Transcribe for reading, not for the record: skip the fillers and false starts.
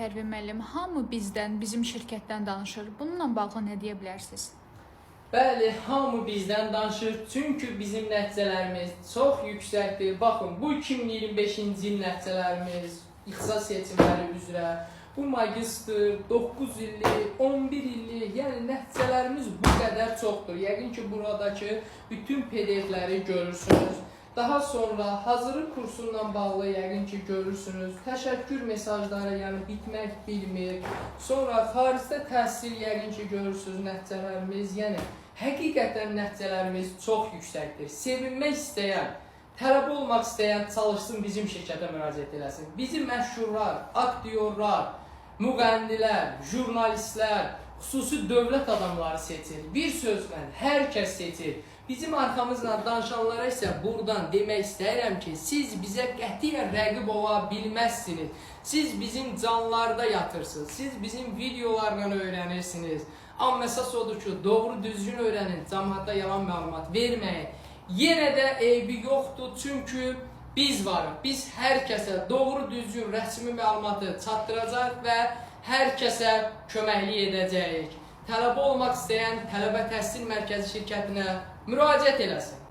Pərvin müəllim, hamı bizdən, bizim şirkətdən danışır. Bununla bağlı nə deyə bilərsiniz? Bəli, hamı bizdən danışır. Çünki bizim nəticələrimiz çox yüksəkdir. Baxın, bu 2025-ci il nəticələrimiz ixtisas seçimləri üzrə, bu magistr 9 illik, 11 illik, yəni nəticələrimiz bu qədər çoxdur. Yəqin ki, buradakı bütün PDF-ləri görürsünüz. Daha sonra hazırlıq kursunla bağlı yəqin ki, görürsünüz. Təşəkkür mesajları, yəni bitmək bilmir. Sonra xaricdə təhsil yəqin ki, görürsünüz nəticələrimiz. Yəni həqiqətən nəticələrimiz çox yüksəkdir. Sevinmək istəyən, tələbə olmaq istəyən çalışsın bizim şirkətə müraciət eləsin. Bizi məşhurlar, aktyorlar, müğənnilər, jurnalistlər, xüsusi dövlət adamları seçir. Bir sözlə hər kəs seçir. Bizim arxamızla danışanlara isə buradan demək istəyirəm ki, siz bizə qətiyyən rəqib ola bilməzsiniz. Siz bizim canlarda yatırsınız. Siz bizim videolarla öyrənirsiniz. Amma əsas odur ki, doğru düzgün öyrənin, cəmaata yalan məlumat verməyin. Yenə də eybi yoxdur, çünki biz varıq. Biz hər kəsə doğru düzgün rəsmi məlumatı çatdıracaq və hər kəsə köməklik edəcəyik. Tələbə olmaq istəyən Tələbə Təhsil Mərkəzi şirkətinə müraciət eləsin.